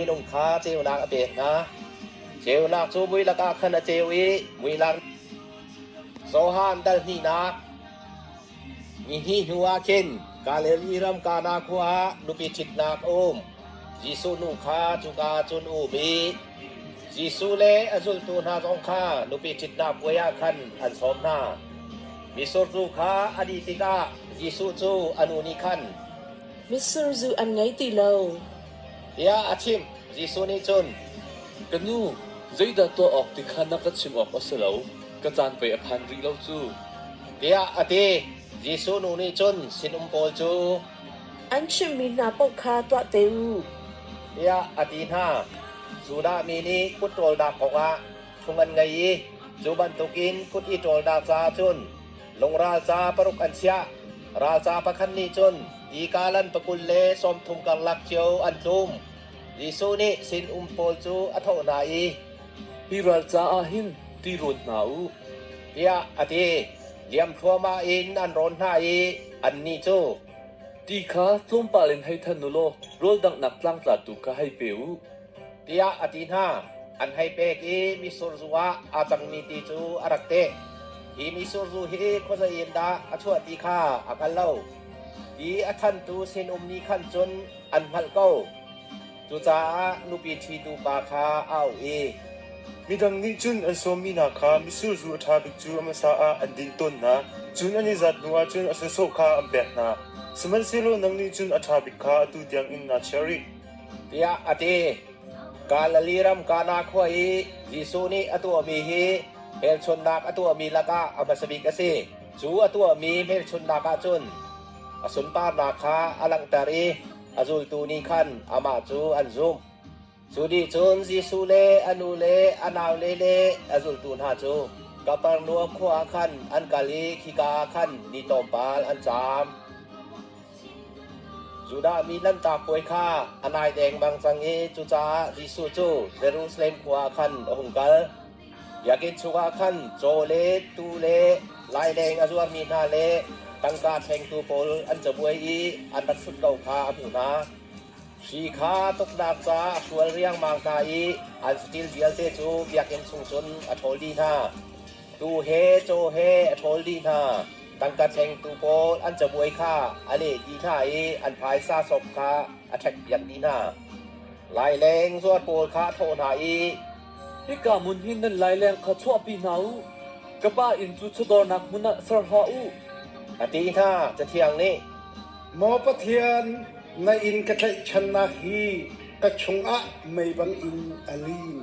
Minung kha ceunak a pek hna. Ceunak cu mui lakah khan a ceu i mui lak Johan dal hnihnak Ni hnih hnuah khin Galilee ram Kana khua ah nupi ṭhitnak a um. Jesuh nu kha cuka ah cun a um i Jesuh le a zultu hna zong kha nupi ṭhitnak puai ah khan an sawm hna. Mitsur zu kha a dih tikah Jesuh cu a nu nih khan, Mitsur zu an ngei ti lo. Tiah a chimh. Jesuh nih cun, Ka nu, zeidah tuah awk ti kha na ka chim awk a si lo. Ka caan pei a phan rih lo cu. Tiah a ti. Jesuh nu nih cun sinum pawl cu, An chimhmi hna paoh kha tuah te u. Tiah a ti hna. Judah mi nih kut ṭawlnak kongah phung an ngei i cu bantukin kut i ṭawlnak caah cun Lungralca paruk an chiah. Ralca pakhat nih cun ti kalan pakul le 30 karlak cio an tlum. Jesuh nih sinum pawl cu a thawh hna i, Hi ralca ah hin ti rawn hna u, tiah a ti. Liam thluahmah in an rawn hna i annih cu, Ti kha tlawmpal in hei than u law rawl danghnak tlangtlatu kha hei pe u, tiah a ti hna. An hei pek i mitsur zu ah aa cangmi ti cu a rak teh. Hi mitsur zu hi khuazei in dah a chuah ti kha a hngal lo. Ti a thantu sinum nih khan cun an hngalh ko. Cucaah nupi ṭhitu pa kha a auh i, Midang nih cun an sawmmi hna kha mitsur zu a ṭha bik cu a hmasa ah an dinh tawn hna, cun an i zat hnuah cun a sawsawh kha an pek hna. Sihmanhsehlaw nang nih cun a ṭha bik kha atu tiangin naa chiah rih. Tiah a ti. Galilee ram Kana khua i Jesuh nih a tuahmi hi hmelchunhnak a tuahmi lakah a hmasa bik a si. Cu a tuahmi hmelchunhnak ah cun a sunparnak kha a langhter i a zultu nih khan amah cu an zumh. Cu dih cun Jesuh le a nu le a naule le a zultu hna cu Kapernaum khua ah khan an kal i khika ah khan ni tlawmpal an caam. Judah mi Lanhtak Puai kha a nai dengmang cang i cucaah Jesuh cu Jerusalem khua ah khan a hung kal. Biakinn chungah khan caw le tuu le laileng a zuarmi hna le tangka thlengtu pawl an cabuai i an rak ṭhut ko kha a hmuh hna. Hri kha tuknak caah a hrual riangmang hna i an saṭil vialte cu biakinn chung cun a ṭhawl dih hna. Tuu he caw he a ṭhawl dih hna. Tangka thlengtu pawl an cabuai kha a leh dih hna i an phaisa sawp kha a ṭhekpiak dih hna. Laileng zuar pawl kha a thawh hna i, Hika hmun hin nan laileng kha chuahpi hna u. Ka pa inn cu chawdawrnak hmun ah ser hlah u. A ti hna. Cathiang nih, Maw Pathian, na inn ka tlaihchannak hi ka chungah mei bangin a lin.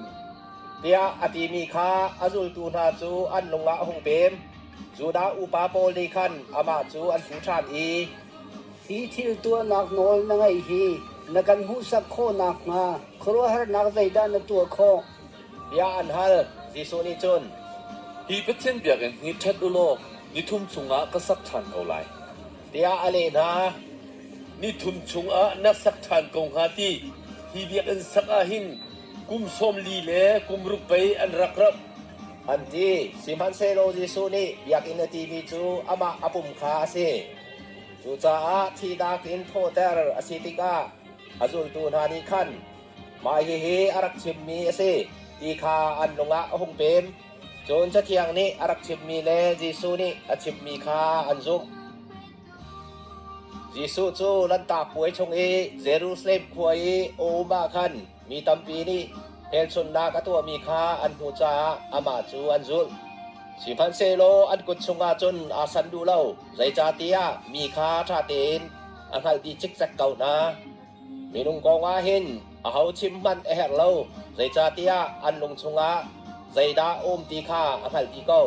Tiah a timi kha a zultu hna cu an lung ah a hung pem. Judah upa pawl nih khan amah cu an fuh ṭhan i, Hi thil tuahnak nawl na ngeih hi na kan hmuhsak khawh nakhnga khuaruahharnak zeidah na tuah khawh? Tiah an hal. Jesuh nih cun, Hi Pathian biakinn hi ṭhat u law ni thum chungah ka sak ṭhan ko lai, tiah a leh hna. Ni thum chungah na sak ṭhan ko hnga ti hi biakinn sak ah hin kum sawm li le kum ruk pei an rak rauh. An ti. Sihmanhsehlaw Jesuh nih biakinn a timi cu amah a pum kha a si. Cucaah thihnak in thawhter a si tikah a zultu hna nih khan mah hihi a rak chimmi a si ti kha an lung ah a hung pem. Cun Cathiang nih a rak chimmi le Jesuh nih a chimmi kha an zumh. Jesuh cu Lanhtak Puai chung i Jerusalem khua i a um ah khan Mi tampi nih hmelchunhnak a tuahmi kha an hmuh caah amah cu an zulh. Sihmanhsehlaw an kut chungah cun aa san duh lo, zeicahtiah mi kha ṭha tein a hngalh dih cikcek ko hna. Minung kong ah hin aho chim hmanh a herh lo, zeicahtiah an lung chungah zeidah a um ti kha a hngalh dih ko.